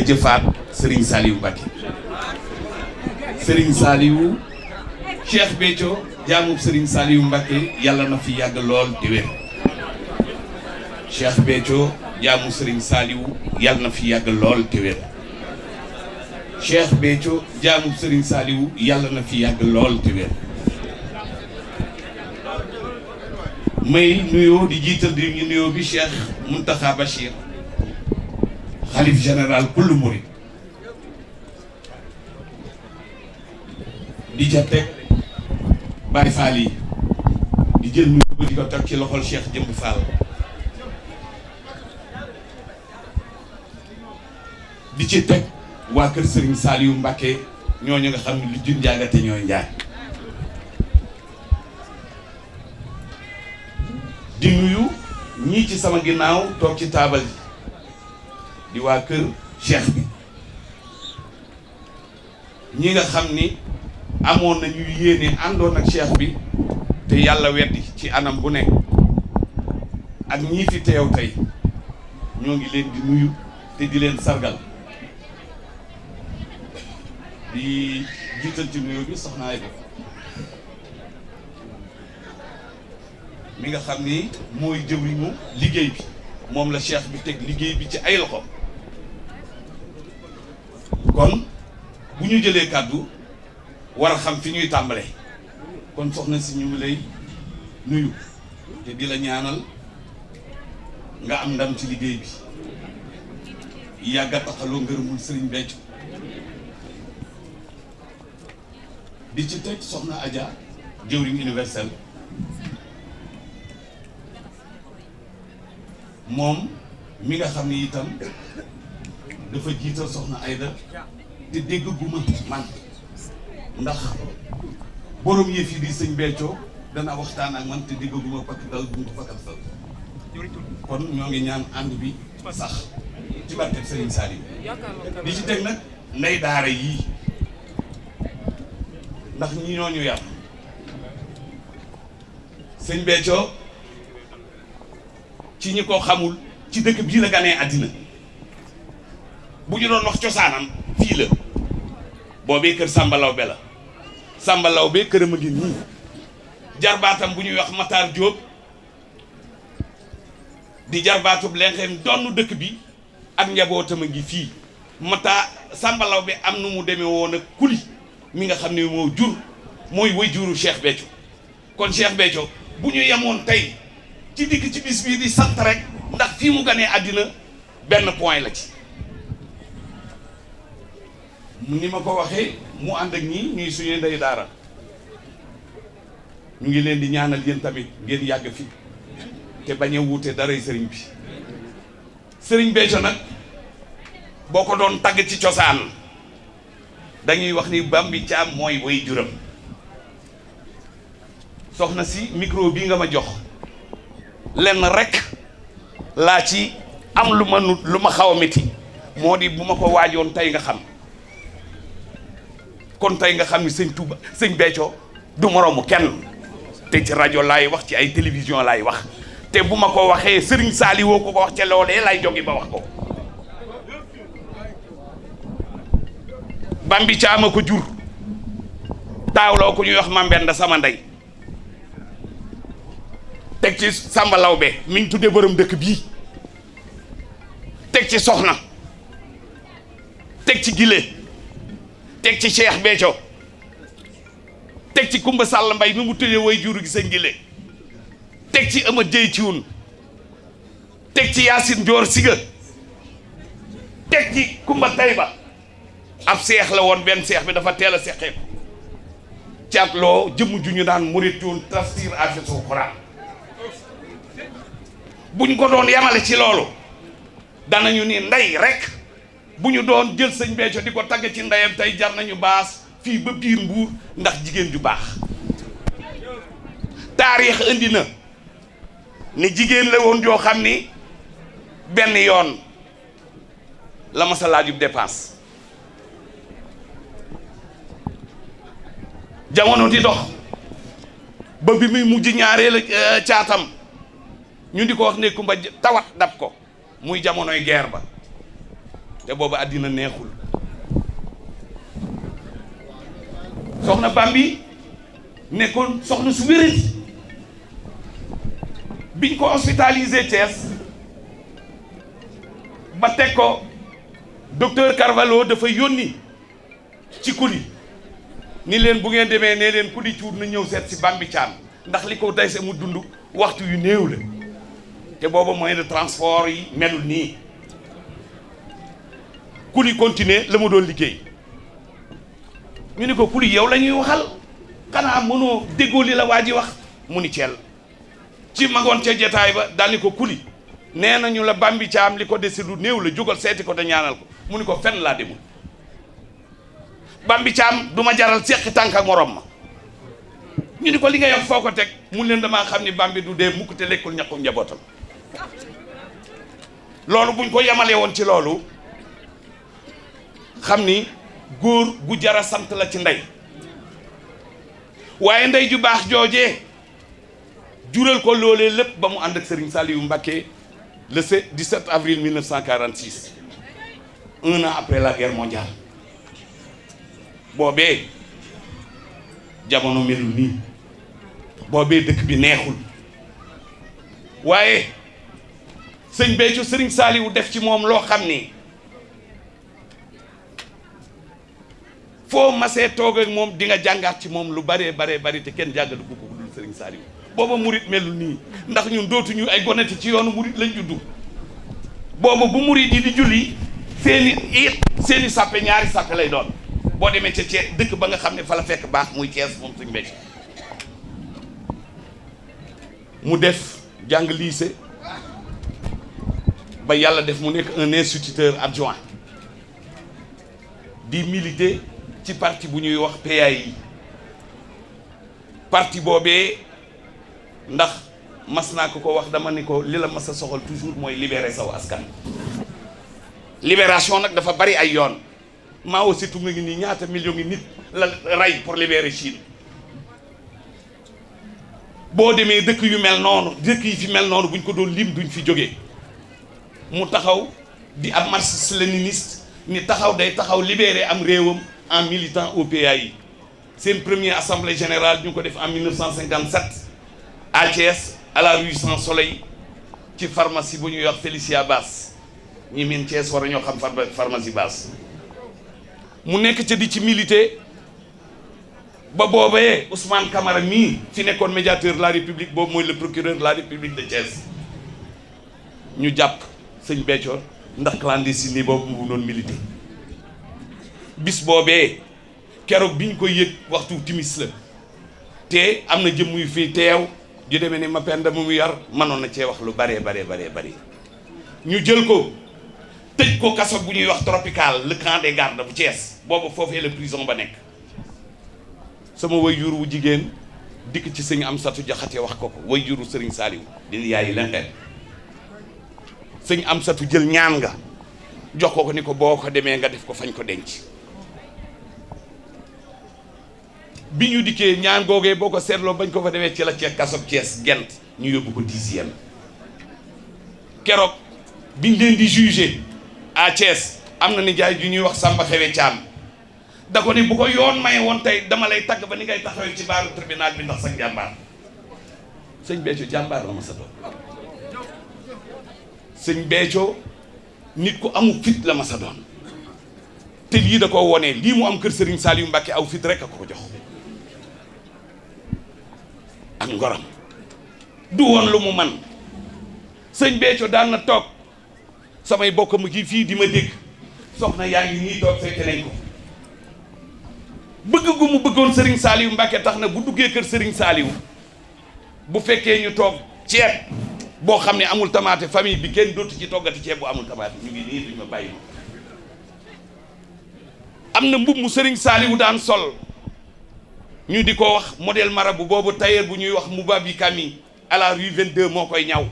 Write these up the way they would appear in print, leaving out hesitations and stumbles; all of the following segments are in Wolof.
jërëjëfaat Serigne Saliou Mbacké. Serigne Saliou Cheikh Béthio jaamub Serigne Saliou Mbacké yàlla na fi yàgg lool di wér. Cheikh Béthio jaamu Serigne Saliou yàlla na fi yàgg lool di wér. Cheikh Béthio jaamu Serigne Saliou yàlla na fi yàgg lool di wér. may nuyoo di jiital di ñu nuyoo bi Cheikh Mountakha Bachir xalif général kullu murid di ca teg Baye Fall yi di jël nuyoo ba di ko teg ci loxol Cheikh Jëmb Fall di ci teg waa kër Serigne Saliou Mbacké ñooñu nga xam ne lu jun njaagate ñooy njaay di nuyu ñii ci sama ginnaaw toog ci taabal ji di waa kër Cheikh bi ñi nga xam ni amoon nañu yéene àndoon ak Cheikh bi te yàlla weddi ci anam bu nekk ak ñii fi teew tey ñoo ngi leen di nuyu te di leen sargal di jiital ci nuyu bi soxna ay mi nga xam ni mooy jëwriñu liggéey bi moom la Cheikh bi teg liggéey bi ci ay loxo kon bu ñu jëlee kàddu war a xam fi ñuy tàmbalee kon soxna si ñu ngi lay nuyu te di la ñaanal nga am ndam ci liggéey bi yàgga taxaloo ngërëmul Serigne Béthio di ci teg soxna Adja jëwriñ universel moom mi nga xam ni itam dafa jiital soxna Aïda te dégg guma man ndax borom yëf yi di sëñ Béthio dana waxtaan ak man te dégg guma pakk dal buntu fakkal sal kon ñoo ngi ñaan ànd bi sax ci barkeb Serigne Saliou di ci teg nag ndey daara yii ndax ñi ñooñu yar sëñ Béthio ci ñi ko xamul ci dëkk bii la ganee àddina bu ñu doon wax cosaanam fii la boobee kër Samba Lawbe la Samba Lawbe këram a ngi nii jarbaatam bu ñuy wax Matar Diop di jarbaatub lenxeen donn dëkk bi ak njabootam a ngi fii Matar Samba Lawbe am nu mu demee woon ak kuli mi nga xam ne moo jur mooy way juru Cheikh Béthio kon Cheikh Béthio bu ñu yemoon tey ci dikk ci bis bii di sant rek ndax fii mu ganee àddina benn point la ci ni ma ko waxee mu ànd ak ñii ñuy suñuy ndey daara ñu ngi leen di ñaanal yéen tamit ngeen yàgg fi te bañ a wuute daray sëriñ bi sëriñ Béthio nag boo ko doon tagg ci cosaan dañuy wax ni Bambi Thiam mooy way juram soxna si micro bii nga ma jox lenn rek laa ci am lu ma xaw a métti moo di bu ma ko waajoon tey nga xam kon tey nga xam ni sëñ Touba sëñ Béthio du moroomu kenn te ci rajo laay wax ci ay télévision laay wax te bu ma ko waxee Serigne Saliou ko wax ca loolee lay jóge ba wax ko Bambi Thiam a ko jur taawloo ko ñuy wax Mambenda sama ndey teg ci Samba Lawbe mi ñu tuddee borom dëkk bii teg ci soxna teg ci gile teg ci Cheikh Béthio teg ci Kumba Sall Mbay mi mu tëjee way juru gi seen gile teg ci Ama Jëy Ciwun teg ci Yaasin Joor Siga teg ci Kumba Tayba ab seex la woon benn seex bi dafa teel a seqeeku caat loo jëmm ju ñu daan murit yoon tafsir afisul Quran bu ñu ko doon yamale ci loolu danañu ni ndey rek bu ñu doon jël sëñ Béthio di ko tagg ci ndeyam tey jar nañu baas fii ba biir Mbuur ndax jigéen ju baax taarix indi na ni jigéen la woon joo xam ni benn yoon la ma sa laajub dépense jamono di dox ba bi muy mujj ñaareel caatam ñu di ko wax ne kumba tawat dab ko muy jamonoy guerre ba te booba àddina neexul. soxna Bambi nekkoon soxna su wéradi biñ ko hospitalisé Thiès ba teg ko docteur Carvalho dafa yónni ci Kuli ni leen bu ngeen demee nee leen Kuli Cuur na ñëw seet si Bambi Thiam ndax li ko day se mu dund waxtu yu néew la te booba moyen de transport yi melul nii. Kuli continuer la mu doon liggéey ñu ni ko Kuli yow la ñuy waxal xanaa mënoo déggoo li la waa ji wax mu ni ceel ci magoon ca jetaay ba daal ni ko Kuli nee nañu la Bambi Thiam li ko dese lu néew la jógal seeti ko te ñaanal ko mu ni ko fenn laa demul. Bambi Thiam du ma jaral seqi tànk ak morom ma ñu ni ko li nga yox foo ko teg mun leen damaa xam ni Bambi du dee mukk te lekkul ñaqu njabootam. loolu buñ ko yemalee woon ci loolu xam ni góor gu jara sant la ci ndey waaye ndey ju baax joojee jural ko loolee lépp ba mu ànd ak Serigne Saliou Mbacké le 17 avril 1946 un an après la guerre mondiale. boobee jamono melul nii boobee dëkk bi neexul waaye sëñ Béthio Serigne Saliou def ci moom loo xam ni foo masee toog ak moom di nga jàngaat ci moom lu baree bari te kenn jàngatu ko ko dul Serigne Saliou. booba murit melul nii ndax ñun dootuñu ay goneti ci yoonu murit lañ juddu booba bu murit yi di julli seeni sàppe ñaari sàppe lay doon boo demee ca Thiès dëkk ba nga xam ne fa la fekk baax muy Thiès moom sëñ Béthio mu def jàng lycée ba yàlla def mu nekk un instituteur adjoint di militer ci parti bu ñuy wax PAI parti boobee ndax mas naa ko wax dama ni ko li la mas a soxal toujours mooy libérer saw askan. libération nag dafa bari ay yoon Mao Tse-tung ngi nii ñaata millions ngi nit la rey pour libérer Chine boo demee dëkk yu mel noonu dëkk yi fi mel noonu buñ ko doon lim duñ fi jógee mu taxaw di ab marxiste-léniniste ni taxaw day taxaw libérer am réewam en militant au PAI. seen première assemblée générale ñu ko def en 1957 à Thiès à la rue Sans Soleil ci pharmacie bu ñuy wax Félicia Bass ñi miin Thiès war a ñoo xam pharmacie Bass mu nekk ca di ci militer ba boobee Ousmane Camara mii fi nekkoon médiateur de la République boobu mooy le procureur de la République de Thiès ñu jàpp sëñ Béthio ndax clandestine boobu mu doon militer bis boobee keroog bi ñu koy yëg waxtu timis la te am na jëmm yu fii teew ju demee ni Mapenda mu yar mënoon na cee wax lu bari ñu jël ko tëj ko kaso bu ñuy wax tropical le camp des gardes bu Thiès boobu foofee la prison ba nekk sama waajur wu jigéen dikk ci sëñ Amsatou Diakhaté wax ko waajuru Serigne Saliou di yaayi lenqeen sëñ Amsatou jël ñaan nga jox ko ni ko boo ko demee nga def ko fañ ko denc bi ñu dikkee ñaan googee boo ko seetloo bañ ko fa demee ci la Thiès kasob Thiès gent ñu yóbbu ko 10e keroog biñ leen di juger à Thiès am na nijaay ju ñuy wax Samba Xewe Thiam da ko ni bu ko yoon may woon tey dama lay tagg ba ni ngay taxawee ci baaru tribunal bi ndax sax jàmbaar sëñ Béthio jàmbaar la ma sa doon sëñ Béthio nit ku amu fit la ma sa doon te lii da ko wonee lii mu am kër Serigne Saliou Mbacké aw fit rek a ko jox ak ngoram du woon lu mu man sëñ Béthio daan na toog samay bokk mu kii fii di ma dégg soxna yaa ngi nii toog fekk nañ ko bëgg gu mu bëggoon Serigne Saliou Mbacké tax na bu duggee kër Serigne Saliou bu fekkee ñu toog ceeb boo xam ne amul tamaate famille bi kenn dootu ci toggati ceeb bu amul tamaate ñu ngi nii duñ ma bàyyi ma am na mbubb mu Serigne Saliou daan sol ñu di ko wax modèle marabu boobu tailleur bu ñuy wax Moubabi Kami à la rue 22 moo koy ñaw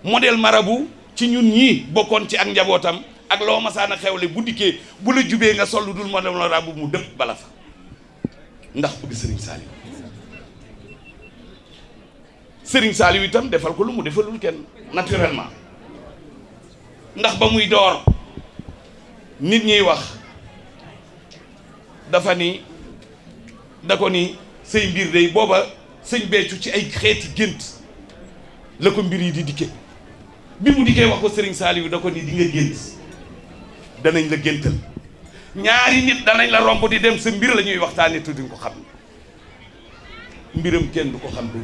modèle marabu ci ñun ñii bokkoon ci ak njabootam ak loo masaana xewle bu dikkee bu la jubee nga sol lu dul modèle marabu mu dëpp bala fa ndax bëgg Serigne Saliou Serigne Saliou itam defal ko lu mu defalul kenn naturellement ndax ba muy door nit ñiy wax dafa ni da ko ni say mbir day booba sëñ Béthio ci ay xeeti gént la ko mbir yi di dikke bi mu dikkee wax ko Serigne Saliou da ko ni di nga gént danañ la géntal ñaari nit danañ la romb di dem sa mbir la ñuy waxtaanee te duñ ko xam mbiram kenn du ko xam du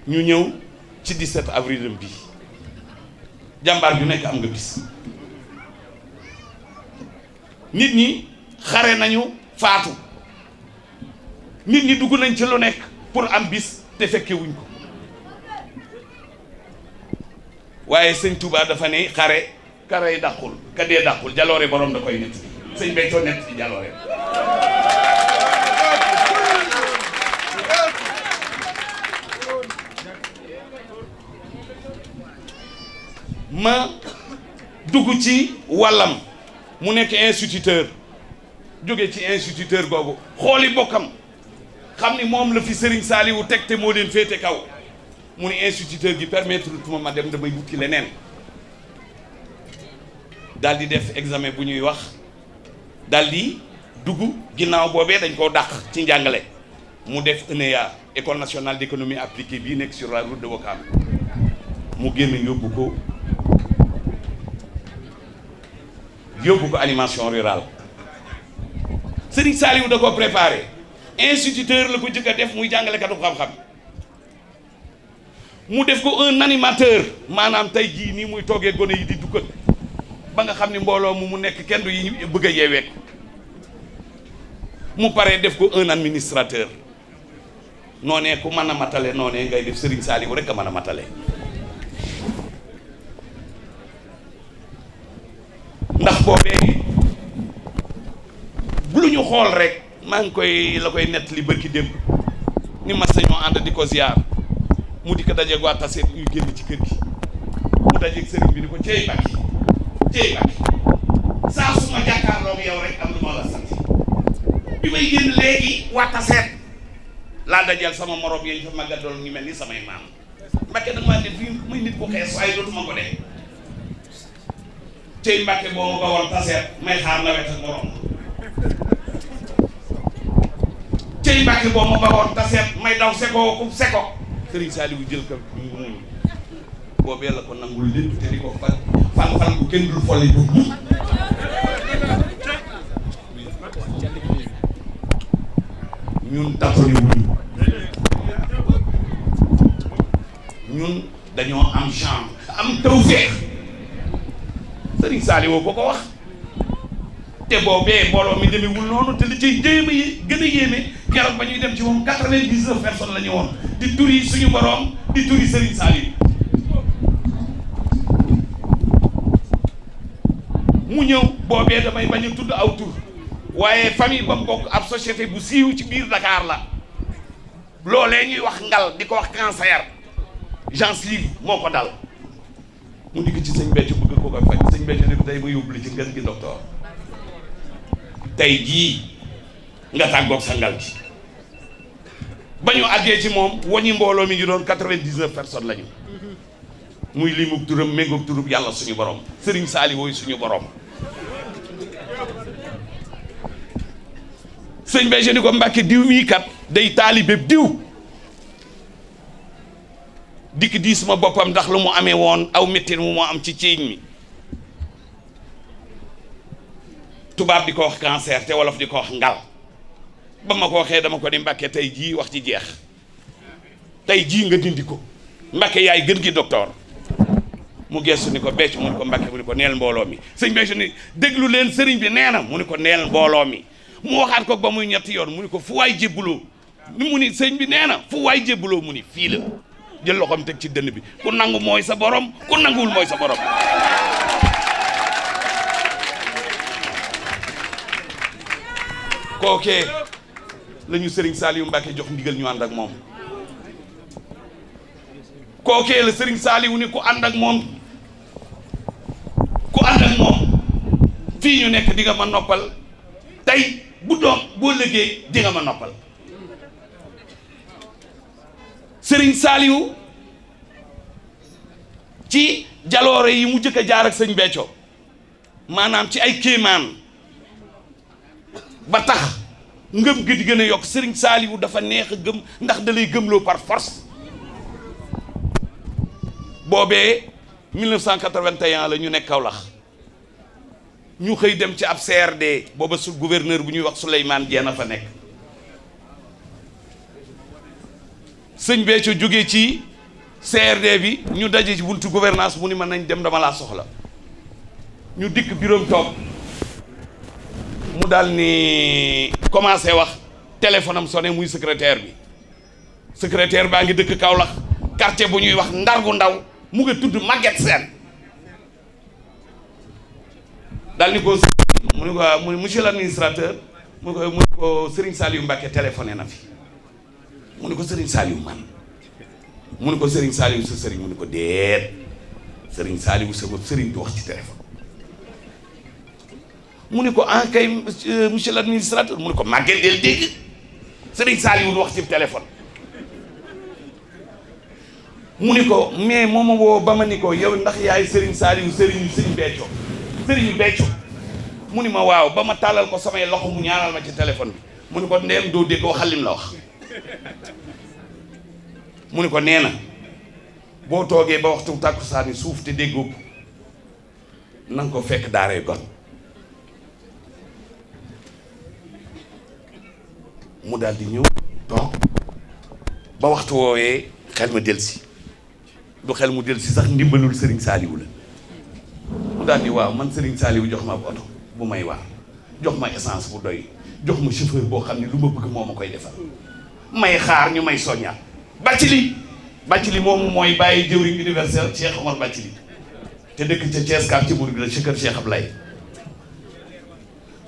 ñu ñëw ci 17 avril bi jàmbaar ju nekk am nga bis nit ñi xare nañu faatu nit ñi dugg nañ ci lu nekk pour am bis te fekke wuñ ko waaye sëñ Touba dafa ne xare yi dàqul ka dee dàqul jaloore borom da koy nett sëñ Béthio nett ci jaloore ma dugg ci wàllam mu nekk instituteur jóge ci instituteur googu xooli bokkam xam ni moom la fi Serigne Saliou teg te moo leen féete kaw mu ni instituteur gi permettre tuma ma dem damay wukki leneen daal di def examen bu ñuy wax daal di dugg ginnaaw boobee dañ koo dàq ci njàngale mu def ENEA école nationale d'économie appliquée bii nekk sur la route de Ouakam mu génn yóbbu ko animation rurale Serigne Saliou da ko préparé instituteur la ko jëkk a def muy jàngalekatu xam-xam mu def ko un animateur maanaam tey jii nii muy toogee gone yi di dukkat ba nga xam ni mbooloo mu nekk kenn du yi bëgg a yeeweek mu paree def ko un administrateur noonee ku mën a matale noonee ngay def Serigne Saliou rek a mën a matale ndax boobee bu lu ñu xool rek maa ngi la koy nett li bërki démb ni mas nañoo ànd di ko ziar mu di ko dajeeg waa taseet ñu génn ci kër gi mu dajeeg sëriñ bi ni ko cey Mbàkke saa su ma jàkkaarloog yow rek am lu ma la sant bi may génn léegi waa taseet laa dajal sama morom yeñ fa màggat doon ñu mel ni samay maam Mbàkke nag maa ne fii muy nit ku xees waaye dootuma ko dee cey Mbàkke boo ma ba woon taseet may xaar nawet ak morom cey Mbàkke boo ma ba woon taseet may daw seko ku seko Serigne Saliou jël ko mu muñ boobee la ko nangul lépp te di ko fal bu kenn dul folli du mu ñun tappali wuñu ñun dañoo am chance am tawfeex Serigne Saliou ko wax te boobee mbooloo mi demewul noonu te li ciy jéem a gën a yéeme keroog ba ñuy dem ci moom 99 personnes la ñu woon di turi suñu borom di turi Serigne Saliou mu ñëw boobee damay bañ a tudd aw tur waaye famille ba mu bokk ab société bu siiw ci biir Dakar la loolee ñuy wax ngal di ko wax cancer gencive moo ko dal mu digg ci sëñ Béthio bëgg ko koy faj sëñ Béthio ne ko tey ma yóbbu li ci ngën gi docteur tey jii nga tàggoog sa ngal gi ba ñu àggee ci moom woñi mbooloo mi ngi doon 99 personnes lañu muy limug turam méngoog turub yàlla suñu borom Serigne Saliou wooyu suñu borom sëñ Béthio ni ko Mbàkke diw mii kat day taalibe diw dikk diis ma boppam ndax lu mu amee woon aw mettin mu moo am ci ciiñ mi tubaab di ko wax cancer te wolof di ko wax ngal ba ma ko waxee dama ko ni Mbàkke tey jii wax ci jeex tey jii nga dindi ko Mbàkke yaay gën gi docteur mu gestu ni ko Béthio mu ni ko Mbàkke mu ni ko neel mbooloo mi sëñ Béthio ni déglu leen sëriñ bi nee na mu ni ko neel mbooloo mi mu waxaat ko ba muy ñetti yoon mu ni ko fu waay jébbuloo mu ni sëñ bi nee na fu waay jébbuloo mu ni fii la jël loxoom teg ci dënn bi ku nangu mooy sa borom ku nanguwul mooy sa borom kookee la ñu Serigne Saliou Mbacke jox ndigal ñu ànd ak moom kookee la Serigne Saliou ni ku ànd ak moom fii ñu nekk di nga ma noppal tey bu doom boo liggéey di nga ma noppal Serigne Saliou ci jaloore yi mu jëkk a jaar ak sëñ Béthio maanaam ci ay kéemaan ba tax ngëm gi di gën a yokk. Serigne Saliou dafa neex a gëm ndax da lay gëmloo par force. boobee 1981 la ñu nekk Kaolack ñu xëy dem ci ab CRD booba su gouverneur bu ñuy wax Souleymane Dieng a fa nekk. sëñ Béthio jógee ci CRD bi ñu daje ci buntu gouvernance mu ni mën nañ dem dama laa soxla. ñu dikk bureau toog mu daal ni commencé wax téléphone am sonné muy secrétaire bi. secrétaire baa ngi dëkk Kaolack quartier bu ñuy wax Ndargu Ndaw mu ngi tudd Maguette Sène. daal ni ko mu ni ko monsieur l'administrateur mu ni ko Serigne Saliou Mbacké téléphoné na fi. mu ni ko Serigne Saliou man mu ni ko Serigne Saliou sa Serigne mu ni ko déet Serigne Saliou sama Serigne du wax ci téléphone. mu ni ko en kay monsieur l'administrateur mu ni ko Maguette del dégg Serigne Saliou du wax ci téléphone. mu ni ko mais moom ma woo ba ma ni ko yow ndax yaay Serigne Saliou Serigne Serigne Béthio mu ni ma waaw ba ma tàllal ko samay loxo mu ñaanal ma ci téléphone bi mu ni ko ndeem doo dégg waxal lim la wax. mu ni ko nee na boo toogee ba waxtu tàkkusaani suuf te déggoo ko na nga ko fekk daaree gon mu daal di ñëw toog ba waxtu woowee xel ma delsi du xel mu delsi sax ndimbalul Serigne Saliou la mu daal di waaw man Serigne Saliou jox ma ab oto bu may war jox ma essence bu doy jox ma chauffeur boo xam ne lu ma bëgg moo ma koy defal may xaar ñu may soññaat Bathily moomu mooy bàyyi jëwriñ universel Cheikh Omar Bathily te dëkk ca Thiès quartier Bourg la ci kër Cheikh Ablaye.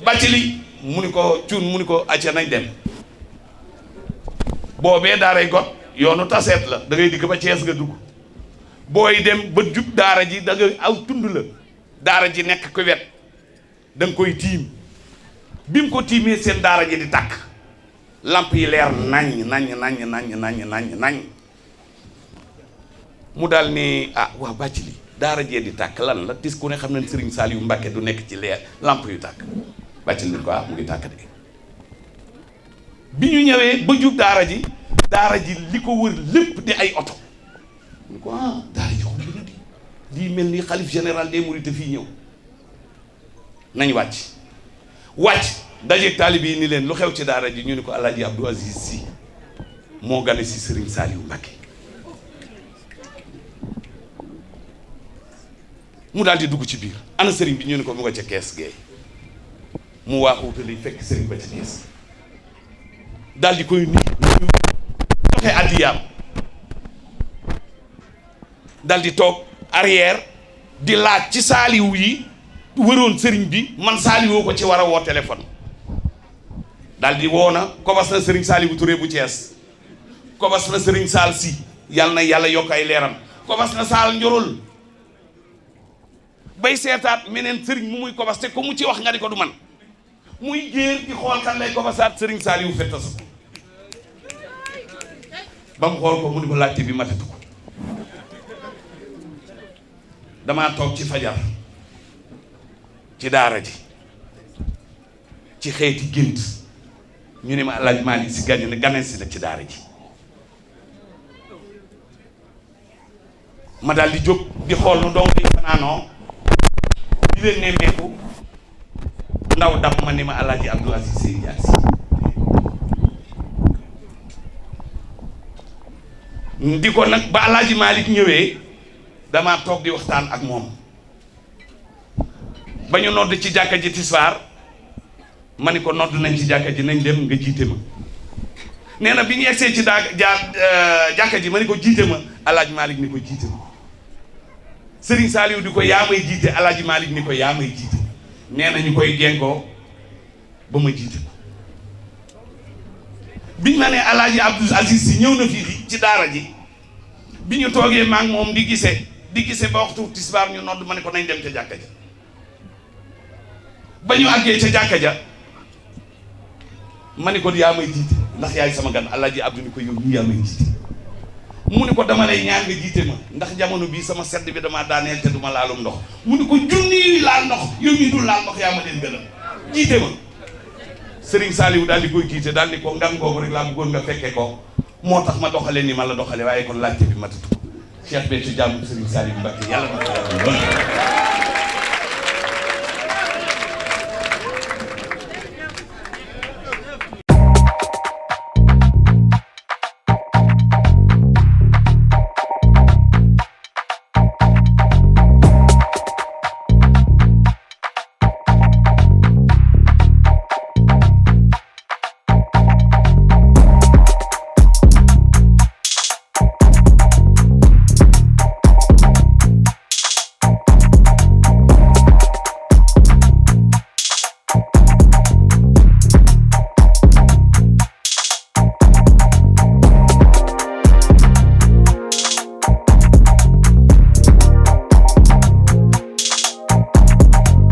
Bathily mu ni ko cuun mu ni ko acca nañ dem boobee daaray got yoonu taseet la da ngay digg ba Thiès nga dugg booy dem ba jub daara ji da nga aw tund la daara ji nekk ko wet da nga koy tiim bi mu ko tiimee seen daara ji di tàkk lamp yi leer nañ mu daal ni ah waaw Bathily daara jee di tàkk lan la tis ku ne xam ne Serigne Saliou Mbacké du nekk ci leer lamp yu tàkk Bathily ni ko ah mu ngi tàkk de bi ñu ñëwee ba jub daara ji li ko wër lépp di ay oto mu ko ah daara ji xul na di lii mel ni xalif général des mourides fii ñëw nañ wàcc dajeeg taalib yi ni leen lu xew ci daara ji ñu ni ko Alaaji Abdou Aziz Sy moo gane si Serigne Saliou Mbacké mu daal di dugg ci biir ana Serigne bi ñu ni ko mu nga ca kees gee mu waaxu wutali fekk Serigne ba ca kees daal di koy nuyu joxe addiyaam daal di toog arrière di laaj ci Saliou yi wëroon Serigne bi man Saliou ko ci war a woo téléphone daal di woo na kobas na Serigne Saliou Touré bu Thiès kobas na Serigne Sall si yàlla na yàlla yokk ay leeram kobas na Sall njorul bay seetaat meneen Serigne mu muy kobas te ko mu ci wax nga di ko du man muy géer di xool kan lay kobasaat Serigne Saliou fettasu ba mu xool ko mu ni ko laajte bi matatu ko damaa toog ci fajar ci daara ji ci xeeti gént ñu ne ma Alaaji Malick Sy gane si la ci daara ji ma daal di jóg di xool nu doom yi fanaanoo di leen nemmeeku ndaw dab ma ni ma Alaaji Abdou Aziz Sy di ko nag ba Alaaji Malick ñëwee damaa toog di waxtaan ak moom ba ñu nodd ci jàkka ji tisbaar ma ni ko nodd nañ ci jàkka ji nañ dem nga jiite ma nee na bi ñu egsee ci jàkka ji ma ni ko jiite ma Alaaji Malick ni ko jiite ma Serigne Saliou di ko yaa may jiite Alaaji Malick ni ko yaa may jiite nee na ñu koy genkoo ba ma jiite ma biñ ma ne Alaaji Abdou Aziz Sy ñëw na fii ci daara ji bi ñu toogee maa ngi moom di gisee ba waxtu tisbaar ñu nodd ma ne ko nañ dem ca jàkka ja ba ñu àggee ca jàkka ja ma ne ko yaa may jiite ndax yaay sama gan Alaaji Abdou ni ko yow ñii yaa may jiite mu ni ko dama lay ñaan nga jiite ma ndax jamono bii sama sedd bi dama daaneel te duma laalum ndox mu ni ko junni yuy laal ndox yow mi dul laal ndox yaa ma leen gënal jiite ma Serigne Saliou daal di koy jiite daal di ko ngan googu rek laa bëggoon nga fekke ko moo tax ma doxale ni ma la doxale waaye kon laajte bi matatu Cheikh Béthio jàmm Serigne Saliou Mbacké yàlla na ko yàlla lool